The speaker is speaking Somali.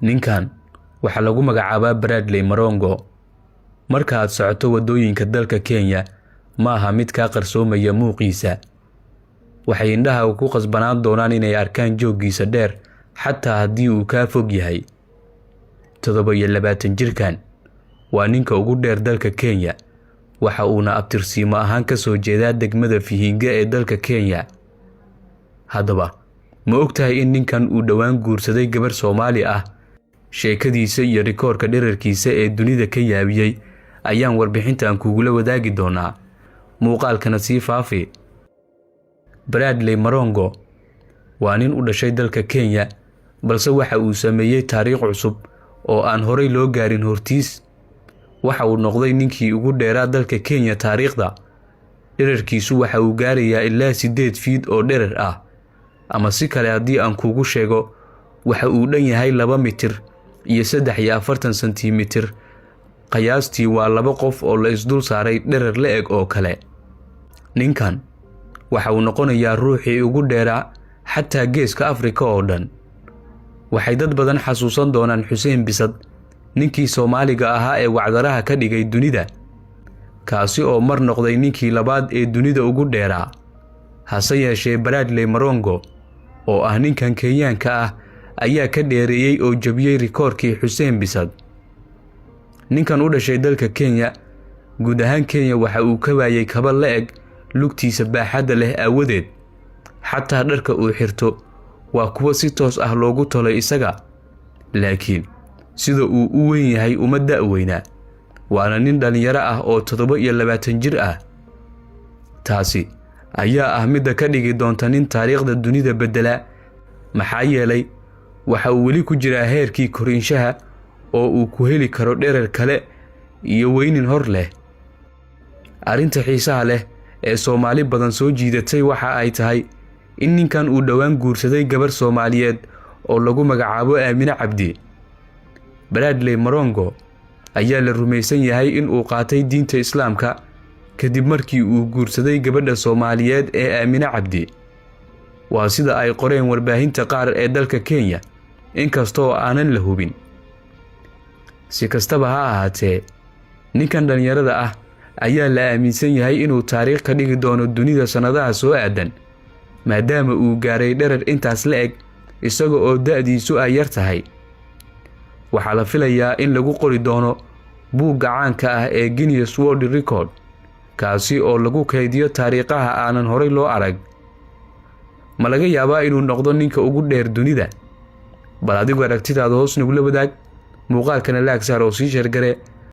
Ninkan waxaa lagu magacaabaa Bradley Marongo. Marka aad socoto waddooyinka dalka Kenya, ma aha mid kaa qarsoomaya muuqiisa. Waxay indhaha ku qasbanaan doonaan inay arkaan jooggiisa dheer, xataa haddii uu kaa fog yahay. 27 jirkan waa ninka ugu dheer dalka Kenya, waxa uuna abtirsiimo ahaan ka soo jeedaa degmada Vihiga ee dalka Kenya. Haddaba, ma ogtahay in ninkan uu dhowaan guursaday gabar Soomaali ah? Sheekadiisa iyo rikoorka dherarkiisa ee dunida ka yaabiyey ayaan warbixintan kugula wadaagi doonaa. Muuqaalkana sii faafi. Bradley Marongo waa nin u dhashay dalka Kenya, balse waxa uu sameeyey taariikh cusub oo aan horay loo gaarin hortiis. Waxa uu noqday ninkii ugu dheeraa dalka Kenya taariikhda. Dherarkiisu waxa uu gaarayaa ilaa 8 feet oo dherer ah, ama si kale haddii aan kugu sheego, waxa uu dhan yahay 2 mitir iyo 43 sentimitir. Qiyaastii waa laba qof oo la isdul saaray dherer la eg oo kale. Ninkan waxa uu noqonayaa ruuxii ugu dheeraa xataa Geeska Afrika oo dhan. Waxay dad badan xasuusan doonaan Xuseen Bisad, ninkii Soomaaliga ahaa ee wacdaraha ka dhigay dunida, kaasi oo mar noqday ninkii labaad ee dunida ugu dheeraa. Hase yeeshee, Bradley Marongo oo ah ninkan Kenyaanka ah ayaa ka dheereeyey oo jebiyey rikoorkii Xuseen Bisad. Ninkan u dhashay dalka Kenya, guud ahaan Kenya waxa uu ka waayay kaba la eg lugtiisa baaxadda leh aawadeed. Xataa dharka uu xirto waa kuwo si toos ah loogu tolay isaga, laakiin sida uu u weyn yahay uma da'weynaa. Waana nin dhallinyaro ah oo 27 jir ah. Taasi ayaa ah midda ka dhigi doonta nin taariikhda dunida beddela, maxaa yeelay waxa uu weli ku jiraa heerkii koriinshaha oo uu ku heli karo dherer kale iyo weynin hor leh. Arrinta xiisaha leh ee Soomaali badan soo jiidatay waxa ay tahay in ninkan uu dhowaan guursaday gabar Soomaaliyeed oo lagu magacaabo Aamine Cabdi. Bradley Marongo ayaa la rumaysan yahay in uu qaatay diinta Islaamka kadib markii uu guursaday gabadha Soomaaliyeed ee Aamine Cabdi. Waa sida ay qoreen warbaahinta qaar ee dalka Kenya, inkastoo aanan la hubin. Si kastaba ha ahaatee, ninkan dhallinyarada ah ayaa la aaminsan yahay inuu taariikh ka dhigi doono dunida sannadaha soo aadan, maadaama uu gaaray dherer intaas la eg isaga oo da'diisu ay yar tahay. Waxaa la filayaa in lagu qori doono buugga caanka ah ee Guinness World Record, kaasi oo lagu kaydiyo taariikhaha aanan horay loo arag. Ma laga yaabaa inuu noqdo ninka ugu dheer dunida? Bal adigu aragtidaada hoos nagula wadaag, muuqaalkana like saar oo sii share garee.